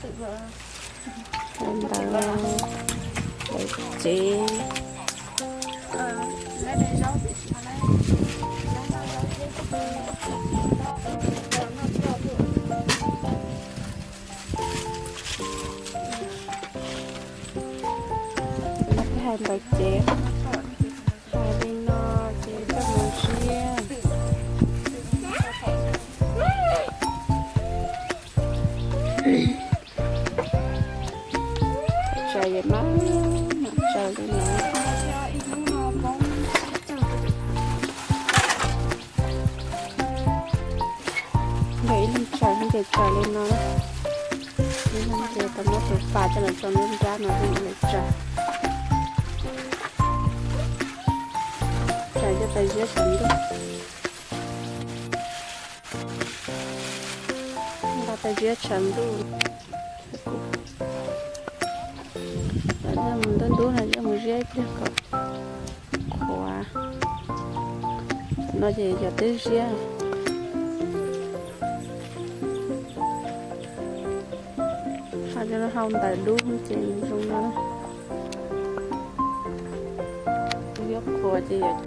Ntawd, ntawd tsev. No peb hais ntawd ces, hais li no ces koj mus ziab. Tsaws yam mab mam tsaws li no. Yog ib leeg tsaws ces tsaws li no. Ib leeg ces tau muab tus pas coj los tso lub nrab no thiaj li tsaws. Tsaws coj tau ziab tshav ntuj. Nqa tau ziab tshav ntuj. Mus ntub ntub no coj mus ziab ib pliag kom qhuav. No ces yog twb ziab. Ho coj los hau ntawm dub ces zoo no. Yuav qhuav ces yog